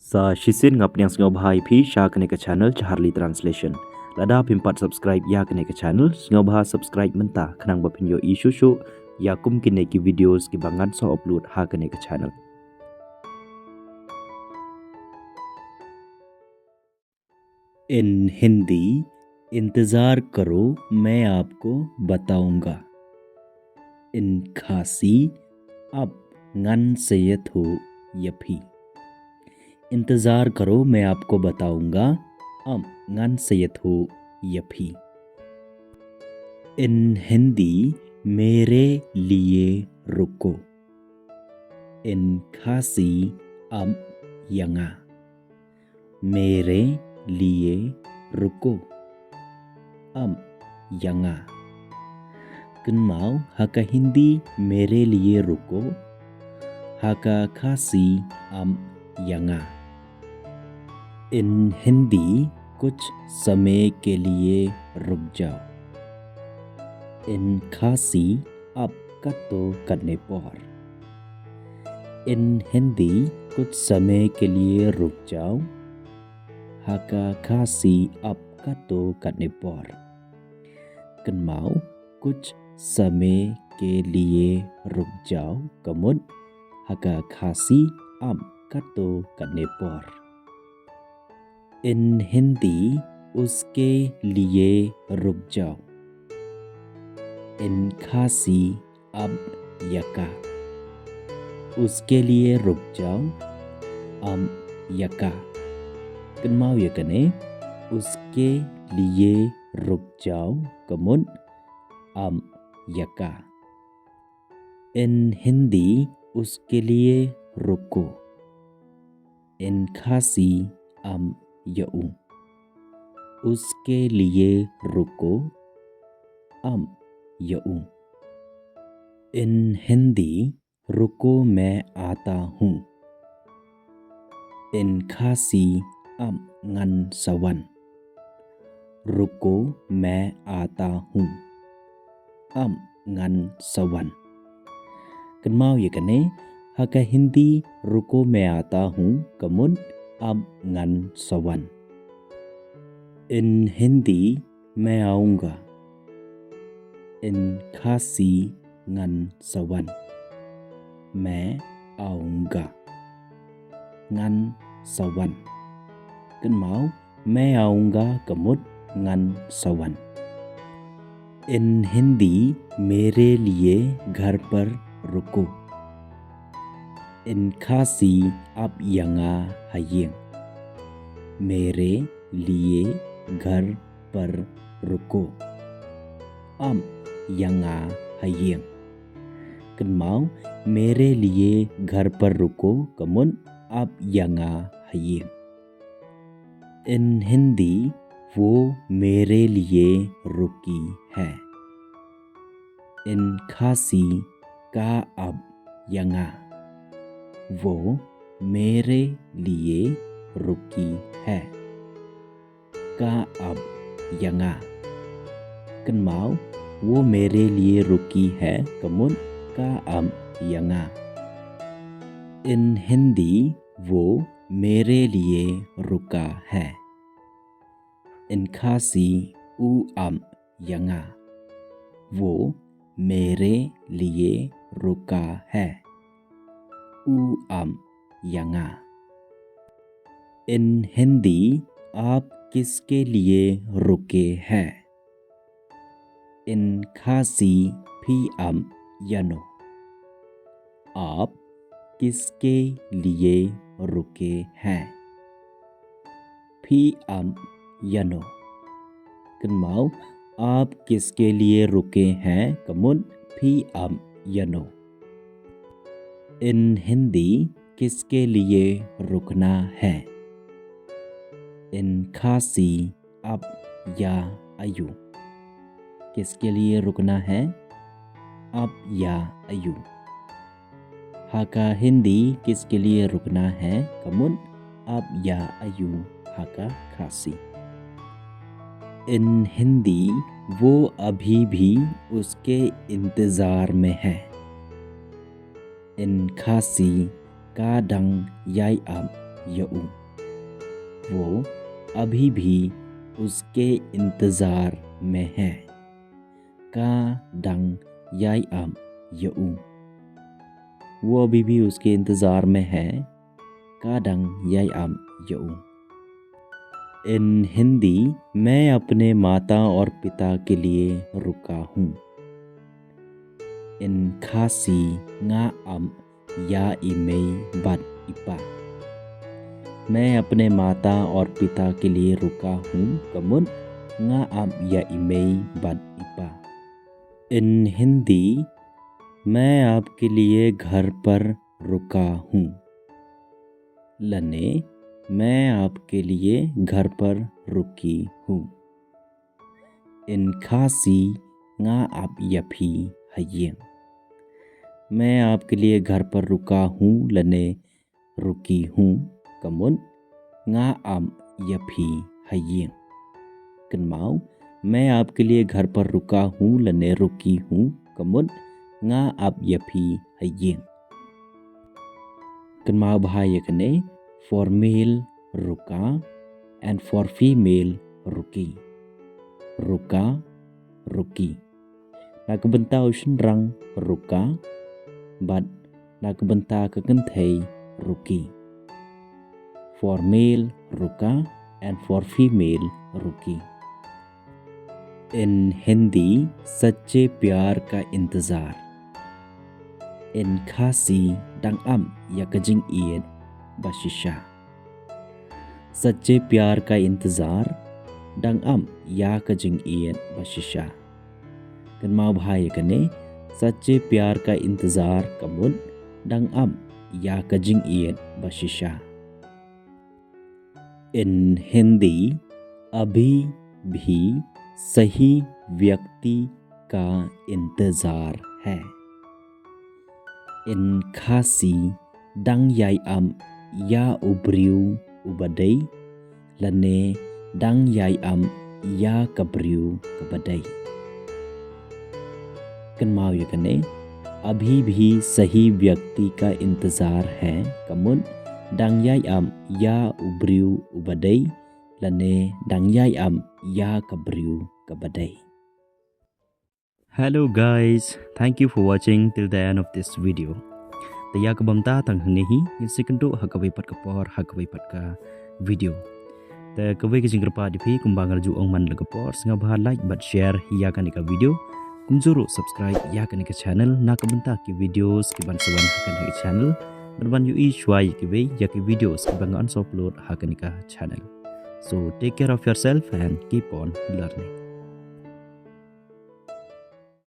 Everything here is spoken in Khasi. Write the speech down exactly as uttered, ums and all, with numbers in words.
Sa shisien nga pdiang sngewbha ïa phi sha kane ka channel Chaharli Translation. Lada phim pat subscribe ïa kane ka channel, sngewbha subscribe mynta khnang ba phin ïohi shuh shuh ïa kum kine ki videos kiba ngan sa upload ha kane ka channel. In Hindi, इंतज़ार करो, मैं आपको बताऊंगा. In Khasi, ap, ngan sa ïathuh ïa phi. इंतज़ार करो, मैं आपको बताऊंगा. Ap, ngan sa ïathuh ïa phi. In Hindi, मेरे लिए रुको. In Khasi, ap ïa nga. मेरे लिए रुको. Ap ïa nga. Kynmaw, ha ka Hindi, मेरे लिए रुको. Ha ka Khasi, ap ïa nga. In Hindi, कुछ समय के लिए रुक जाओ. In Khasi, ap katto katne por. In Hindi, कुछ समय के लिए रुक जाओ. Ha ka Khasi, ap katto katne por. Kynmaw, कुछ समय के लिए रुक जाओ, ka mut, ha ka Khasi, ap katto katne por. In Hindi, उसके लिए रुक जाओ. In Khasi, ap ïa ka. उसके लिए रुक जाओ, ap ïa ka. Kynmaw ïa kane, उसके लिए रुक जाओ, ka mut, ap ïa ka. In Hindi, उसके लिए रुको. In Khasi, ap ïa u. उसके लिए रुको, ap ïa u. In Hindi, रुको मैं आता हूँ. In Khasi, ap ngan sa wan. रुको मैं आता हूँ. Ap ngan sa wan. Kynmaw ïa kane, ha ka Hindi, रुको मैं आता हूँ, ka mut, ap ngan sa wan. In Hindi, मैं आऊँगा. In Khasi, ngan sa wan. मैं आऊँगा. Ngan sa wan. Kynmaw, मैं आऊँगा, ka mut, ngan sa wan. In Hindi, मेरे लिए घर पर रुको. In Khasi, ap ïa nga ha ïing. मेरे लिए घर पर रुको. Ap ïa nga ha ïing. Kynmaw, मेरे लिए घर पर रुको, ka mut, ap ïa nga ha ïing. In Hindi, वो मेरे लिए रुकी है. In Khasi, ka ap ïa nga. वो मेरे लिए रुकी है. Ka ap ïa nga. Kynmaw, वो मेरे लिए रुकी है, ka mut, ka ap ïa nga. In Hindi, वो मेरे लिए रुका है. In Khasi, u ap ïa nga. वो मेरे लिए रुका है. U ap ïa nga. In Hindi, आप किसके लिए रुके हैं? In Khasi, phi ap ïano? आप किसके लिए रुके हैं? Phi ap ïano? Kynmaw, आप किसके लिए रुके हैं, ka mut, phi ap ïano? In Hindi, किसके लिए रुकना है? In Khasi, ap ïa aïu? किसके लिए रुकना है? Ap ïa aïu? Ha ka Hindi, किसके लिए रुकना है, ka mut, ap ïa aïu ha ka Khasi. In Hindi, वो अभी भी उसके इंतजार में है. In Khasi, ka dang ïai ap ïa u. वो अभी भी उसके इंतजार में है। Ka dang ïai ap ïa u. वो अभी भी उसके इंतजार में है। Ka dang ïai ap ïa u. In Hindi, मैं अपने माता और पिता के लिए रुका हूँ। In Khasi, nga ap ïa i mei bad i pa. मैं अपने माता और पिता के लिए रुका हूँ, ka mut nga ap ïa i mei bad i pa. In Hindi, मैं आपके लिए घर पर रुका हूँ। Lane, मैं आपके लिए घर पर रुकी हूँ। In Khasi, nga ap ïa phi ha ïing. मैं आपके लिए घर पर रुका हूँ lane रुकी हूँ, ka mut nga ap ïa phi ha ïing. Kynmaw, मैं आपके लिए घर पर रुका हूँ lane रुकी हूँ, ka mut nga ap ïa phi ha ïing. Kynmaw bha ïa kane, for male, ruka, and for female, ruki. Ruka, ruki. Na ka bynta u shynrang, ruka, bad na ka bynta ka kynthei, ruki. For male, ruka, and for female, ruki. In Hindi, सच्चे प्यार का इंतजार. In Khasi, dang ap ïa ka jingïeit ba shisha. सच्चे प्यार का इंतजार, dang ap ïa ka jingïeit ba shisha. Kynmaw bha ïa kane, सच्चे प्यार का इंतजार, ka mut, dang ap ïa ka jingïeit ba shisha. In Hindi, अभी भी सही व्यक्ति का इंतजार है। In Khasi, dang ïai ap ïa u briew uba dei, lane dang ïai ap ïa ka briew kaba dei. Kynmaw ïa kane, अभी भी सही व्यक्ति का इंतजार है, ka mut, dang ïai ap ïa u briew uba dei, lane dang ïai ap ïa ka briew kaba dei. Hello guys, thank you for watching till the end of this video. Te ïa kaba mynta tang hangne hi, ngin sa ïakynduh ha kawei pat ka por, ha kawei pat ka video. Te kawei ka jingkyrpad ïa phi, kumba nga la ju ong man la ka por, sngewbha like bad share ïa kane ka video. Kumjuh ruh subscribe ïa kane ka channel, na ka bynta ki videos kiban sa wan ha kane ka channel. Bad ban ïohi shuwa ïa kiwei ïa ki videos kiba ngan sa upload ha kane ka channel. So take care of yourself and keep on learning.